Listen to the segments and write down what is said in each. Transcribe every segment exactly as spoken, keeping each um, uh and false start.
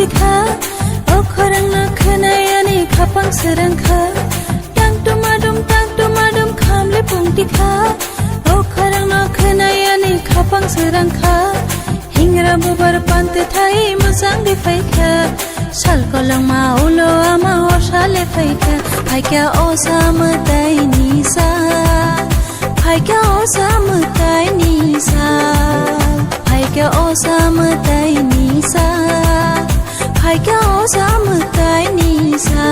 Kha, o khorang no khwnai ani khapang srang kha. Tang tuma dum, tang tuma dum, khamle pungti kha. O khorang no khwnai ani khapang srang kha. Hingra bubar pante thai musang di phai kha. Sal kolong ma ulo ama o sale phai kha. Phai kha o sa mwtai ni sa. Phai kha o sa mwtai ni sa. Phai kha o sa mwtai ni sa. Phai kha o sa mwtai ni sa.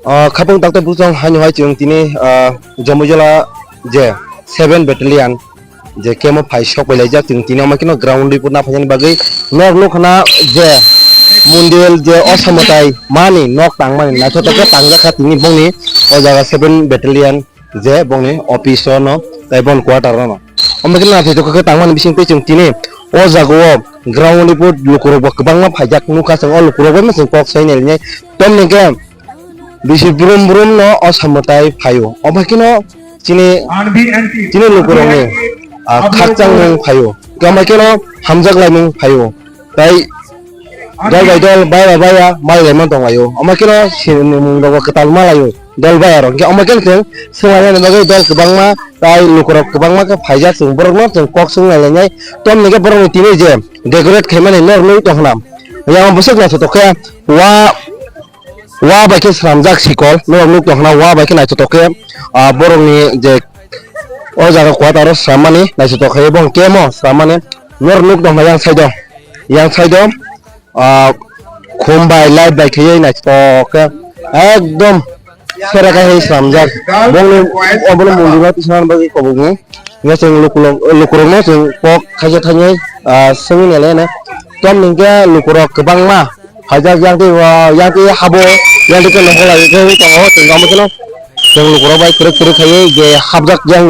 O, khapang takta bwsong haino hai chwng tini, o, Jamui jila je seven battalion je kemo phai sok pai laijak chwng tini omo kheno ground report na phainani bagwi nok nukhana je mondir je osamotai mani nok tangmani naithotok khe tangjak kha tini bongni o jaga seven battalion je bongni office o no tei boni quarter o no. Omo khe naithotok khe tangmani bising twi chwng tini o jaga o ground report lukurok bo kwbangma phaijak nukha chwng o lukurok bai ma chwng kok sai nai rinai. Tamni khe bisi brum brum no o samwtai phaio. Omo kheno chini, chini lukurokni, ah, khakchangmung phaio. Omo kheno hamjak laimung phaio. Tai dol bai dol, bai bai baya, mai laima tong laio. Omo kheno sinimung rok kwtal ma laio. Dol baya rok. Hwnkhe omo kheno chwng swnglainani bagwi dol kwbangma, tai lukurok kwbangma khe phaijak chwng borokno chwng kok swng nai lainai. Tamni khe borokni tini je decorate khaimani norok nugwi tong khna. Yang bwswk naithotok khe wa Wa bai khe swnamjak sikol, norok nuk tong khna wa bai khe naithotok khe, ah, borokni je o jaga quarter o swnammani naithotok khe, bo kemo swnammani norok nuk tong khna yang side o, yang side o, ah, khum bai light bai khe naithotok khe ekdom sera khe hai swnamjak. Bongni obono mondir o tisana bagwi kobokni. Hingke chwng lukurok, lukurokno chwng kok khaisa thainai, ah, swngwi nailai anw. Tamni hingke lukurok kwbangma phaijak, yang twi, ah, yang twi habo, yang twi khe nokol lai khe wngwi tongo, chwng tamo kheno chwng lukurok bai kwrwk kwrwk khaiwi je hapjak yang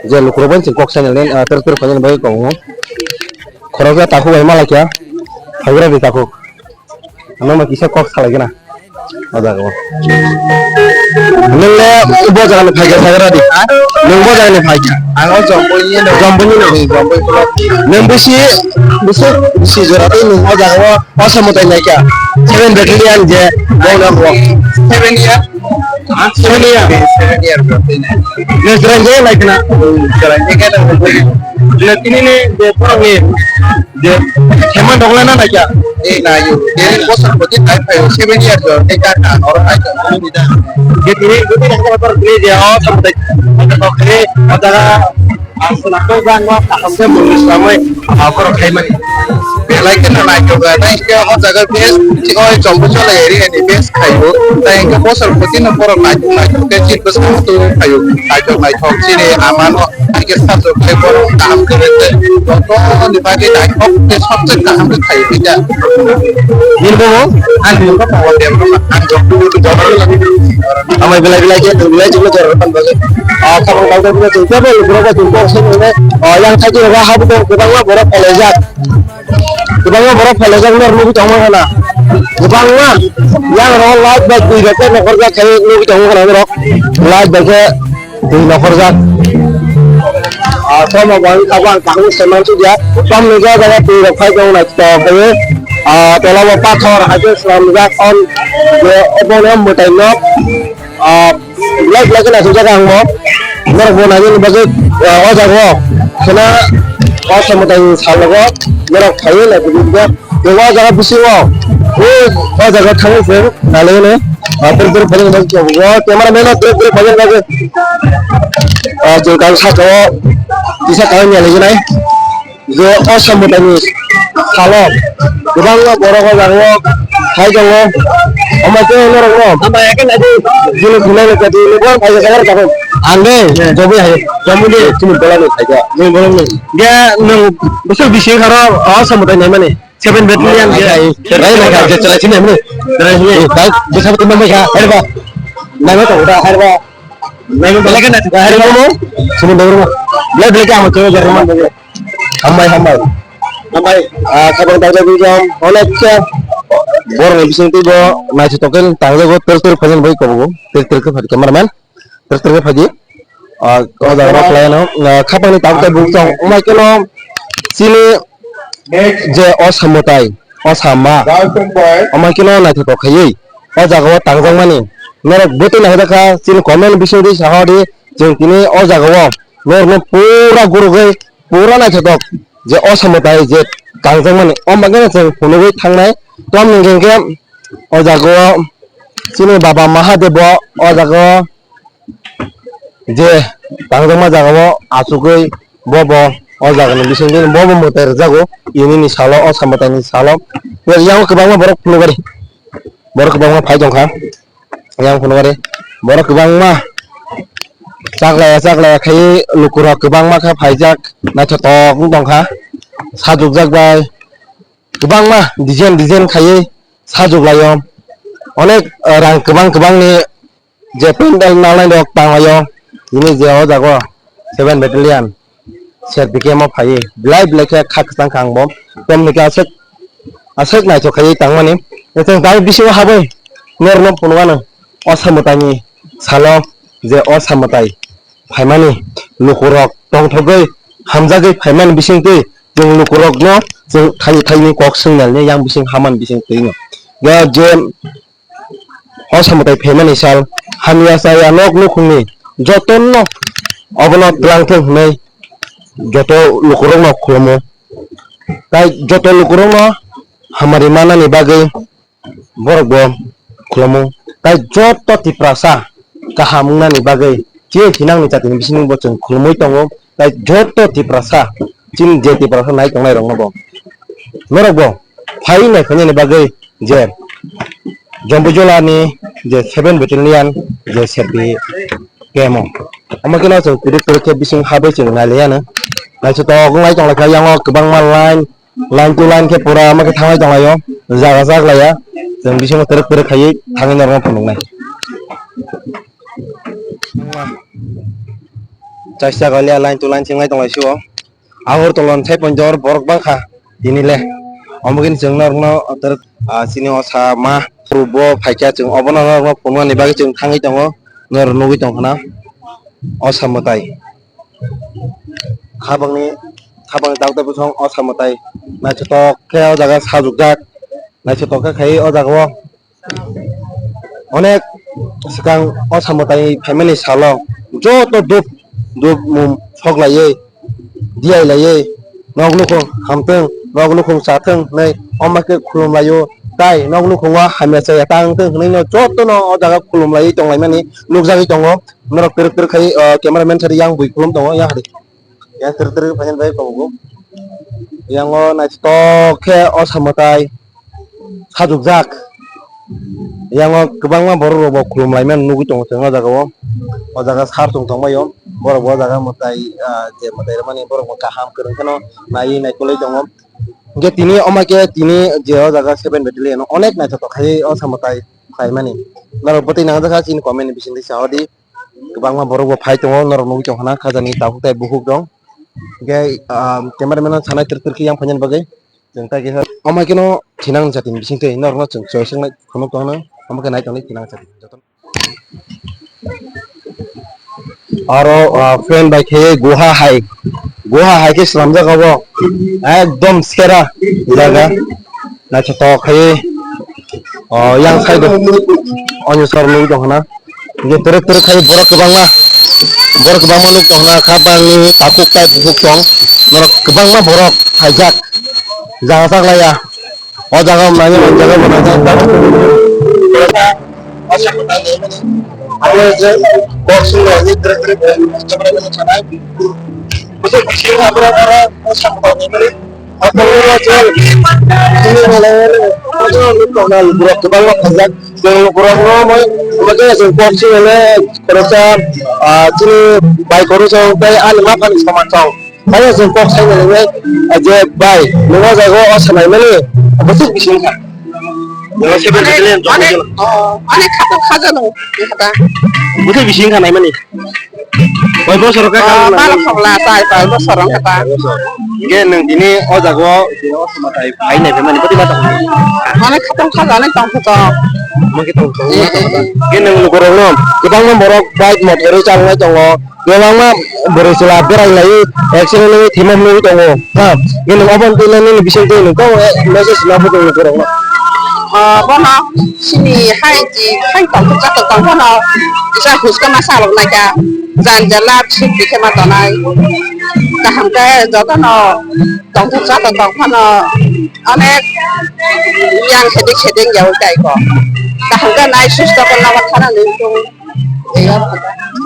je lukurok bai chwng kok sai nailai, ah, twrwk twrwk khainani bagwi tongo. Khoroksa takhuk bai malai kha, phaikra di takhuk. Ano ma kisa kok salai gana. O jaga o. Nwng le bo jaga ni phaikha sagra di. Ha? Nwng bo jaga ni phaikha. Ang o Jomboi ni no. Jomboi ni no. Jomboi block. Nwng bisi, bisi, bisi jora tei nwng o jaga o, o samwtai naikha. Seven battalion je, bo na bo. Seven year? Ha? Seven year. Seven year bro. Nwng Chwraingje naikha na? Chwraingje khe nwng. Nwng tini ni je borok ni je Heman dogla na naikha? Eh, nayo. Dere bosor boti tai phaio, seven years o, tei ta ta oro naikha. Je tini, tini naikha tor tini je, o, tamo tai, o, tamo tai, o, jaga, aswna kok ba no, kaham se mungni swlamwi, a, borok khaimani. Belai kheno naithogo, tei hwnkhe o jaga best, chikon Chomboichwla area ni best khaio. Tei hwnkhe bosor boti no borok naithok, naithok khe chini bwskango tongwi phaio. Naithok, naithok chini ama no. Haikhe sajwk khe borok kaham khe rwkhe. Joto ni bagwi naithok khe sobse kaham khe khaio khe ja. Nini bo? Ani bo bo dem rok ang jok. Amai belai belai khe belai jiklo jora rok bagwi. Ah, khabang bagwi khe jiklo jora rok bagwi. Ah, yang thai khe rok habu tong kwbangma borok phalajak. Kwbangma borok phalajak, norok nugwi tongma khana. Kwbangma yang rok light bai twi rok tei nokhorjak khe nugwi tongma khana norok. Light bai khe twi nokhorjak. Ah, tamo bo wngkha bo ang kaham se mansukya. Tamni o jaga twi rok phai tongo naithotok khe. Ah, tola o pathor hai khe swnamjak on je obo no mwtai nok. Ah, belai belai khe naisajak ang bo. Norok bo nainani bagwi, ah, o jaga o khwna o samwtai ni salogo norok phaiwi naisajak. Tei o jaga bisingo, o, o jaga thangwi se nailaino, ah, tor tor phailaini bagwi kebo o camera man o tor tor phailaini bagwi, ah, chwng kang saka o kisa kaham nailainai. Je o samwtaini salo kwbangma borok o jaga o hai tongo. Omo khe norokno jini khulai rwkha di, nokbar phai rwkha aro tabuk. Ang de, Jobwi hai, Jobwi de, chini bolani phaikha. Nini bolani. Ge nwng bwswk bisi kharo o samwtai naimani? Seven battalion ge. Rai rwkha, je chwrai chini naimani. Chwrai chini. Bai, bwswk tongma kha, hai ba. Naima tongo da, hai ba. Belai khe naithok. Belai belai khe ang chwngno berma. Hambai, hambai. Hambai. Ah, khabang dagda bujam, onek khe. Borok ni bising twi bo naithotok khe tangjago, ter ter phajan bai kobo. Ter ter khe phadi cameraman. Ter ter khe phadi. Ah, o jaga rok khlai ano. Ah, khabang ni tabuk tabuk chwng. Omai khe no chini je o samwtai, o sama. Omai khe no naithotok khaiwi. O jaga o tangjakmani. Norok bwtwi naijak kha, chini comment bising twi saha di, chwng tini o jaga o norokno pura gurugwi, pura naithotok je o samwtai je tangjakmani, o bagwino chwng phunugwi thangnai. Tamni hwnkhe o jaga o chini baba Mahadev bo o jaga o je tangjakma jaga o achugwi bo bo o jaga ni bising twi bo bo mwtai rwjago, ini ni salo, o samwtai ni salo. Yang kwbangma borok phunugwi, borok kwbangma phai tongkha. Yang phunukgo de, borok kwbangma chaklaya chaklaya khaiwi lukurok kwbangma khe phaijak, naithotok wng tongkha, sajokjak bai kwbangma design design khaiwi sajok laio, onek, eh, rang kwbang kwbangni je pandal nalnai rok tanglaio, tini je o jago seven battalion. Serpi khe omo phaiwi belai belai khe kha kwchang kha ang bo. Tamni khe aswk, aswk naithok khaiwi tangmani. Chwng tabuk bisingo habwi norokno phunukgano o samwtaini salo je o samwtai phaimani lukurok tongthogwi hamjagwi phaimani bisingtwi chwng lukurokno chwng thani thani kok swngnani yang bising hamani bisingtwino. Ga je O samwtai phaimani sal hamya chaya nok nukhungni jotono obono twlang thung hwnwi joto lukurokno khulumo. Tai joto lukurokno hamari manani bagwi borokbo khulumo. Tai joto Tiprasa kaham wngnani bagwi chini thinangni jatini bisingbo chwng khulumwi tongo. Tai joto Tiprasa, chini je Tiprasa nai tongnai rokno bo, norok bo phai nai khainani bagwi je Jambujolani je seven battalion je serpi kemo. Omo kheno chwng kwrwk kwrwk khe bising ha bai chwng nai liya no. Naithotok wngwi tong lai kha, yango kwbangma line, line to line khe pura omo khe thangwi tong lai o. Jaga jak laiya, chwng bisingo kwrwk kwrwk khaiwi thangwi norokno phunuknai. Chaisa galia line to line chenglai tong lai sio. Agartala ni sai ponjor borok bangkha tini le. Omo khe chwng norokno, ah, chini o sama phurubo phaikha, chwng obono norokno phunuknani bagwi chwng thangwi tongo. Norok nugwi tongkha na o samwtai. Khabangni, khabangni tabuk tabuk song o samwtai naithotok khe o jaga sajokjak. Naithotok khe khai o jaga o. Onek swkang o samwtai phaimani salo joto dup dup mum sok laiwi, diyai laiwi, nok nukhung hamthwng, nok nukhung chathwng hwnwi omo khe khulum laio. Tai nok nukhungo hamya chaya tang thwng hwnwi no jotono o jaga khulum laiwi tong laimani nukjagwi tongo. Norok kwrwk kwrwk khai, o, camera man sari yang bui khulum tongo, yang hari. Yang twrwk twrwk phainani bagwi kobogo. Yang o naithotok khe o samwtai sajokjak. Yang o kwbangma borok rok bo khulum laimani nugwi tongo chwng o jaga o. O jaga sar chwng tongmai o. Borok bo o jaga mwtai, ah, je mwtai rwmani borok bo kaham kwrwng kheno naiwi naikolwi tongo. Hwnkhe tini omo khe tini je o jaga seven battalion o onek naithotok khai o samwtai khlaimani. Norok bwtwi nangjak kha chini comment ni bisingtwi sa odi. Kwbangma borok bo phai tongo, norok nugwi tongkha na khajani tabuk tei bukhuk dong. Hwnkhe, ah, cameraman no sanai twrwk twrwk khe yang phainani bagwi. Chwng tai khe omo khe no thinang jatini bisingtwi norokno chwng choi swngnai phunuk tongno, omo khe nai tongni thinang jatini jotono. Aro, ah, friend bai khe Guha hai, Guha hai khe swnamjak abo ekdom sera jaga. Naithotok khai, o, yang side o, o, ni sor nugwi tongkha na. Hwnkhe twrwk twrwk khai borok kwbangma, borok kwbangma nuk tongkha na, kha bangni takhuk tai bukhuk tong. Norok kwbangma borok phaijak, jaga chaklaiya. O jaga o nangya, o jaga bo nangya. Abo je boxing ni twrwk twrwk champion sanai. Bwswk bisi hagra hagra o sakha ni mani. Borok kwbangma phaijak. Chwng borokno moi, omo khe chwng kok chwng hwnwi khoroksa, ah, chini bai khoroksa tei ani ma phani soman chong. Phai chwng kok sai hwnwi, ah, je bai, nwng o jaga o aswk naimani, bwswk bising kha. Seven Battalion, Jompu jela. Onek khato khajano kata. Bwthai bisi wngkha naimani? Koi bosor kha? Baro khobla, chai pal bosor wngkha ta. Hingke nwng tini o jaga o tini o somatai phai nai phaimani bwtwi ma tong? Onek khato khajano tong kha to. Mungkin tong tong. Hingke nwng lukurokno kwbangma borok bike motor rwi chang lai tongo. Kwbangma boroi chwla berai lai, accident wngwi thwima nugwi tongo, ha. Nini obo twi nini bising twi nung tongo, message ma bwtwi nung borokno. Ah, bono sini hai ji, hai tong khe chatok tong bono kisa huska ma salok nai kha, jan jala sik bikhe ma tonai. Kaham khe jotono tong khe chatok tong phano onek yang seding seding yaui tai ko. Kaham khe nai susto khe nogo thana nung tongo.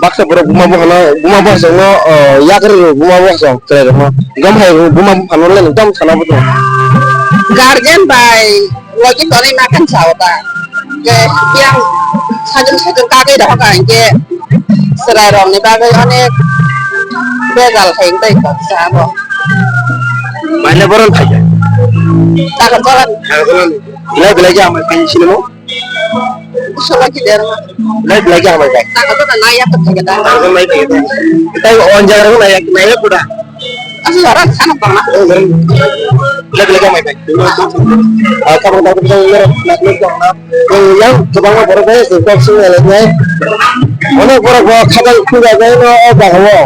Baksa borok buma buphano, buma buphasongno, o, yakarwi rw buma buphasong chwrairokno. Gam hai rw buma buphano le nokdam sana bwtong. Guardian bai logi tonwi ma khan sao ta. Je yang sajung sajung kagwi rw ka hingke chwrairokni bagwi onek bejal hai wng tei kok sa bo. Maile boron thai. Tagar jalan. Tagar jalan. Belai belai khe amai phaini sinimo. Sola ki derma. Belai belai khe hambai bai. Taka to nai ya to theke da. Taka to nai theke da. Tai on jaga nai ya, nai ya kuda. Asu ora sana bang na. Belai belai khe hambai bai. Ah, kabang tak tak nak nak nak nak. Yang kabang borok bai, kok sing ya lai. Onek borok bo khajal kuda bai no o bahwo.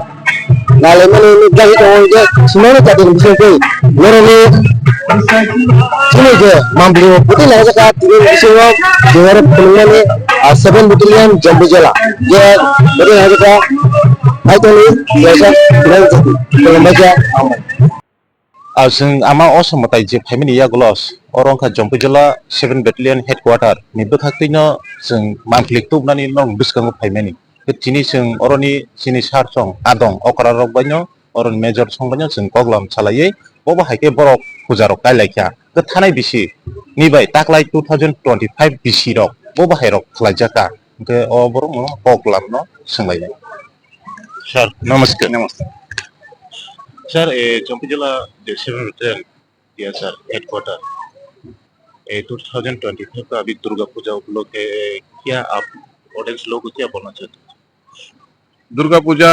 Nalaimani nukjagwi tongo hwnkhe sumano jatini bisingtwi norokni chini je mambli bwtwi nangjakha tini bisingo jewar phunukmani, ah, seven Battalion Jompu Jela je bwtwi nangjakha Kaitorni jesa nang jati khulumbaikha. Ah, chwng ama o somotai je phaimani yagulo oro wngkha Jompu Jela seven Battalion Headquarter ni bwkhaktwino chwng mambli tubunani norokni bwskango phaimani. Tini chwng oroni chini sir song adong okra rok baino oroni major song baino chwng koklam salaiwi bo bahai khe borok puja rok kailaikha. Khe thanai bisi ni bai taklai two thousand twenty-five bisi rok bo bahai rok khlaijak ta. Hwnkhe o borok no koklam no swnglainai. Sir, namaste. Namaste. Sir, eh, Jompu Jela je seven Battalion, yes sir, headquarter. Eh, two thousand twenty-five का अभी दुर्गा पूजा उपलक्ष्य है, क्या आप ऑडियंस लोगों को क्या बोलना चाहते हैं? दुर्गा पूजा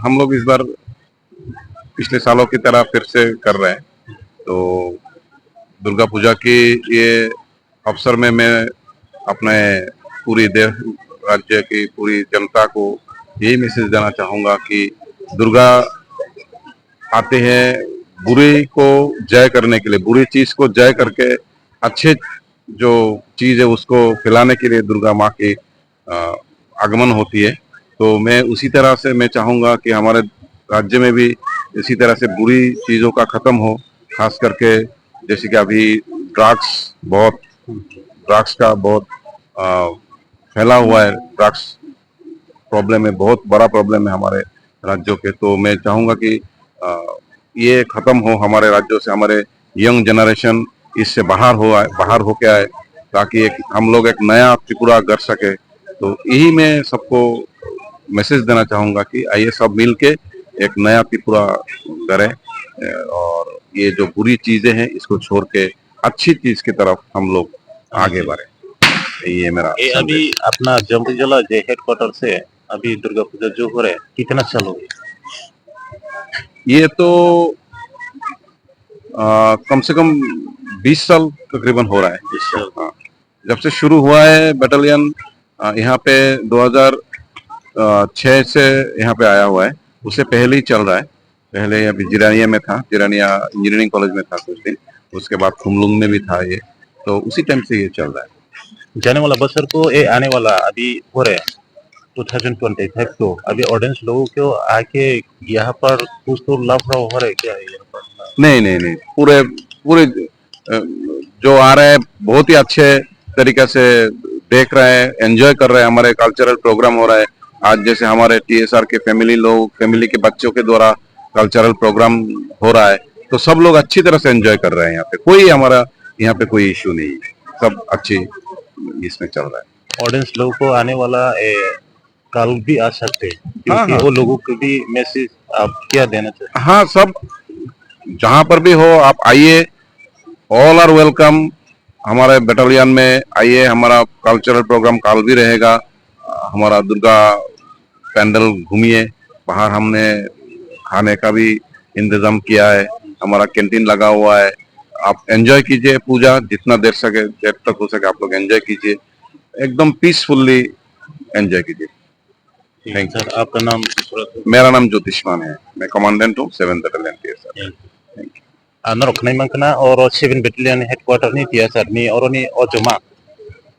हम लोग इस बार पिछले सालों की तरह फिर से कर रहे हैं। तो दुर्गा पूजा के ये अवसर में मैं अपने पूरी देश, राज्य की पूरी जनता को यही मैसेज देना चाहूँगा कि दुर्गा आते हैं बुरे को जय करने के लिए, बुरी चीज को जय करके अच्छे जो चीज है उसको फैलाने के लिए दुर्गा माँ की, अ, आगमन होती है। तो मैं उसी तरह से मैं चाहूँगा कि हमारे राज्य में भी इसी तरह से बुरी चीज़ों का ख़त्म हो, खास करके जैसे कि अभी ड्रग्स बहुत, ड्रग्स का बहुत, अ, फैला हुआ है, ड्रग्स प्रॉब्लम है, बहुत बड़ा प्रॉब्लम है हमारे राज्यों के। तो मैं चाहूँगा कि, अ, ये ख़त्म हो हमारे राज्यों से, हमारे यंग जनरेशन इससे बाहर हो आए, बाहर होके आए, ताकि एक, हम लोग एक नया त्रिपुरा गढ़ सके। तो यही मैं सबको मैसेज देना चाहूँगा कि आइए सब मिल के एक नया त्रिपुरा गढ़े, अ, और ये जो बुरी चीज़ें हैं इसको छोड़ के अच्छी चीज़ की तरफ हम लोग आगे बढ़े। ये मेरा ये संदेश। अभी अपना जम्पू जिला जे हेडक्वार्टर से अभी दुर्गा पूजा जो हो रहा है, कितना साल हो गया? ये तो, आ, कम से कम बीस साल तकरीबन हो रहा है। बीस साल। हाँ। जब से शुरू हुआ है बटालियन, आ, यहाँ पे दो हज़ार छह से यहाँ पे आया हुआ है, उससे पहले ही चल रहा है। पहले अभी जिरानिया में था, जिरानिया इंजीनियरिंग कॉलेज में था कुछ दिन, उसके बाद खुमलुंग में भी था ये, तो उसी टाइम से ये चल रहा है। जाने वाला बरस को, ए, आने वाला अभी हो रहे हैं, टू थाउजेंड ट्वेंटी फ़ाइव को, अभी ऑडियंस लोगों को आके यहाँ पर कुछ तो लाभ रहा हो रहा है क्या यहाँ पर? नहीं, नहीं, नहीं, पूरे, पूरे, अ, जो आ रहे हैं, बहुत ही अच्छे तरीके से देख रहे हैं, एंजॉय कर रहे हैं। हमारे कल्चरल प्रोग्राम हो रहा है, आज जैसे हमारे टीएसआर के फैमिली लोग, फैमिली के बच्चों के द्वारा कल्चरल प्रोग्राम हो रहा है, तो सब लोग अच्छी तरह से एंजॉय कर रहे हैं यहाँ पे। कोई हमारा यहाँ पे कोई इशू नहीं है, सब अच्छी इसमें चल रहा है। ऑडियंस लोगों को आने वाला, ए, कल भी आ सकते हैं, हाँ, क्योंकि हाँ। वो लोगों को भी मैसेज आप क्या देना चाहते हैं? हाँ, सब जहाँ पर भी हो आप आइए, all are welcome। हमारे बटालियन में आइए, हमारा कल्चरल प्रोग्राम काल भी रहेगा। हमारा दुर्गा पंडल घूमिए, बाहर हमने खाने का भी इंतजाम किया है, हमारा कैंटीन लगा हुआ है। आप एंजॉय कीजिए पूजा, जितना देर सके, देर तक हो सके आप लोग एंजॉय कीजिए, एकदम पीसफुल्ली एंजॉय कीजिए। Thank you. सर, आपका नाम? मेरा नाम ज्योतिष्मान है, मैं कमांडेंट हूँ seven battalion TSR. Thank you. Thank you. Ah, norok khwnai mankha na, oro seven Battalion Headquarter ni T S R ni oroni ojoma,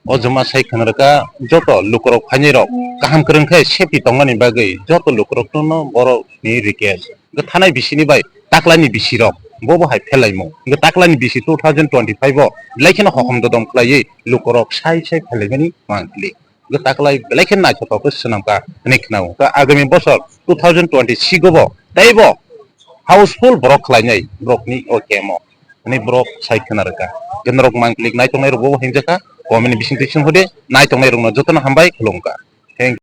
ojoma sai khna rwkha, joto lukurok phainai rok kaham kwrwng khe safety tongmani bagwi joto lukurok no borok ni request. Hwnkhe thanai bisi ni bai taklai ni bisi rok bo bo hai phelaimung. Hwnkhe taklai ni bisi two thousand twenty-five o belai kheno hokom dodom khlaiwi lukurok sai sai phelaimani mankli. Hwnkhe taklai belai khe naithotok khe swnamkha hwnwi khna-o. Hwnkhe agami bosor two thousand twenty-six o bo teibo housefull borok khlainai borokni o camp o hwnwi borok sai khna rwkha. Hwnkhe norok manklik naitongnai rokbo hinjakha, comment ni bisingtwi swnghode, naitongnai rokno jotono hambai khulumkha. Thank you.